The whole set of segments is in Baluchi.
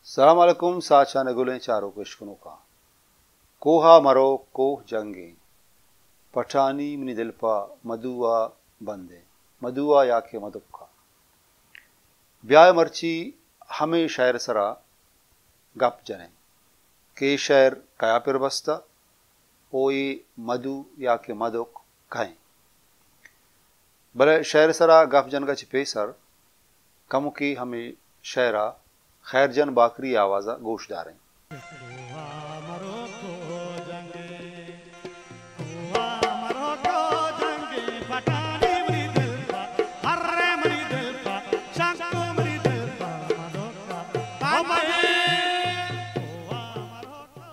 سلام علیکم، ساچان ءِ گلیں چاروک ءُ اشکنوکاں۔ کوہ ءَ مرو کوہ جنگیں، پٹانی منی دل پہ مدو ءَ بندیں، مدو ءَ یا کہ مدک ءَ۔ بیائے مرچی ہمے شئیر ءِ سرا گپ جنیں کہ اے شئیر کیا پر بستہ ءُ اے مدو یا کہ مدک کئے انت۔ بلے شئیر ءِ سرا گپ جنگ ءَ چہ پیسر کمکے ہمے شئیر ءَ خیر جان باکری ءِ آواز ءَ گوش داریں۔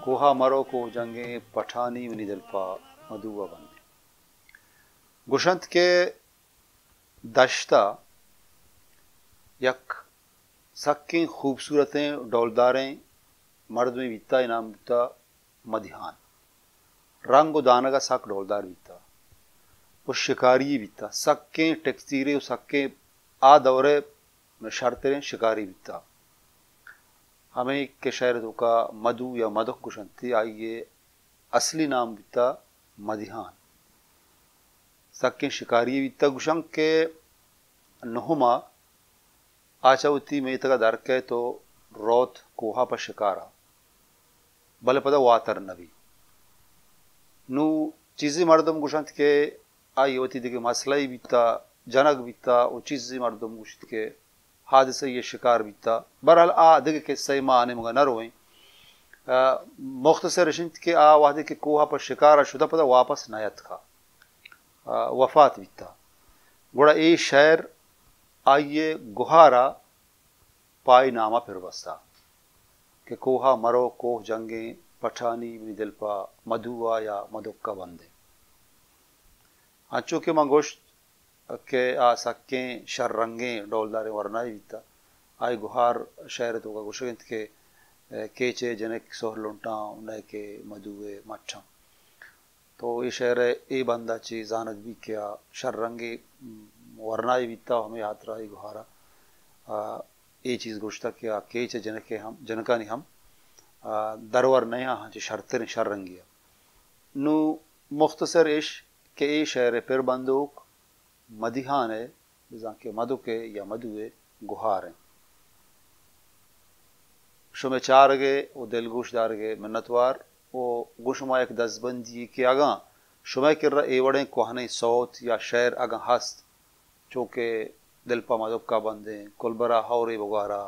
کوہ ءَ مرو کوہ جنگیں، پٹانی منی دل پہ مدو ءَ بندیں۔ گوشنت کہ دشت ءَ یک سکیں خوبصورتیں ڈولداریں مردمے بیتہ، آئی نام بوتہ مدیحان۔ رنگ ءُ دانگ ءَ سک ڈولدار بیتہ ءُ شکاری بیتہ، سکیں ٹکتیرے ءُ سکیں آ دور ءِ شرتریں شکاری بیتہ۔ ہمے کہ شئیر ءِ توکا مدو یا مدک گوشنتی، آئی ءِ اصلی نام بیتہ مدیحان۔ سکیں شکاری بیتہ۔ گوشنت کہ نہما آ چہ وتی میتگ ءَ در کئیت ءُ روت کوہ ءَ پہ شکار ءَ، بلے پدا واتر نہ بی۔ نوں چیزے مردم گوشنت کہ آئی ءَ وتی دگہ مسئلہ یے بیتہ، جنگ بیتہ ءُ چیزے مردم گوشیت کہ حادثہ یے شکار بیتہ۔ بہرحال آ دگہ قصہ یے، ما آ نیمگ ءَ نہ رویں۔ آ، مختصر اش انت کہ آ وہدے کہ کوہ ءَ پہ شکار ءَ شتہ پدا واپس نہ اتکہ، آ، وفات بیتہ۔ گڑا اے شئیر آئی ءِ گہار ءَ پہ آئی نام ءَ پر بستہ کہ کوہ ءَ مرو کوہ جنگیں، پٹانی منی دل پہ مدو ءَ یا مدک ءَ بندیں۔ انچو کہ من گوشت کہ آ سکیں شر رنگیں ڈولداریں ورنایے بیتہ۔ آئی گہار شئیر ءِ توکا گوشگ انت کہ کیچ ءِ جنک سہر لنٹاں، نئے کہ مدو ءِ مٹھاں۔ تو اے شئیر ءِ اے بند ءَ چہ زانگ بیت کہ آ شر رنگیں ورنایے بیتہ ءُ ہمے ہاترا اے گہار ءَ، آ، اے چیز گوشتہ کہ آ کیچ ءِ جنک ءِ ہم، جنکانی ہم، آ، درور نہ آں چہ شرتریں شر رنگی ءَ۔ نوں مختصر اش کہ اے شئیر ءِ پر بندوک مدیحان ءِ، بزاں کہ مدک ءِ یا مدو ءِ گہار انت۔ شمئے چارگ ءِ ءُ دلگوش دارگ ءِ منتوار ءُ گوں شما یک دزبندی یے کہ اگاں شمئے کرا اے وڑیں کوہنیں سوت یا شئیر اگاں ہست، چو کہ دل پہ مدک ءَ بندیں، کلبرا ہورے بگوارا،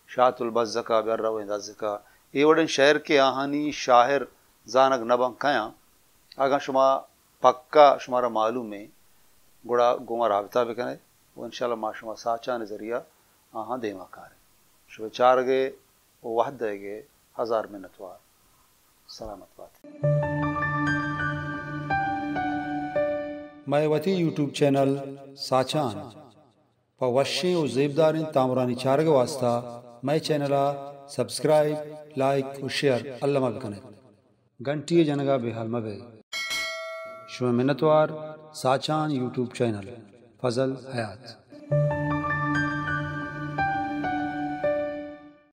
شات البزک ءَ بیا رویں دزک ءَ، اے وڑیں شئیر کہ آہانی شاعر زانگ نہ بنت کئے آں، اگاں شما پکا شمارا معلوم انت، گڑا گوں ما رابطہ بکن ئے ءُ انشاءاللہ ما شما ساچان ءِ ذریعہ آہاں دیما کاریں۔ شمئے چارگ ءِ ءُ وھد دئیگ ءِ ہزار منتوار۔ سلامت بات ئے۔ مئے وتی یوٹیوب چینل ساچان پہ وشیں ءُ زیبداریں تامرانی چارگ ءِ واستا مئے چینل ءَ سبسکرائب، لائک ءُ شیئر الما بکن ات۔ گھنٹی ءِ جنگ ءَ بے ھال مہ بئے۔ شمئے منتوار، ساچان یوٹیوب چینل، فضل حیات۔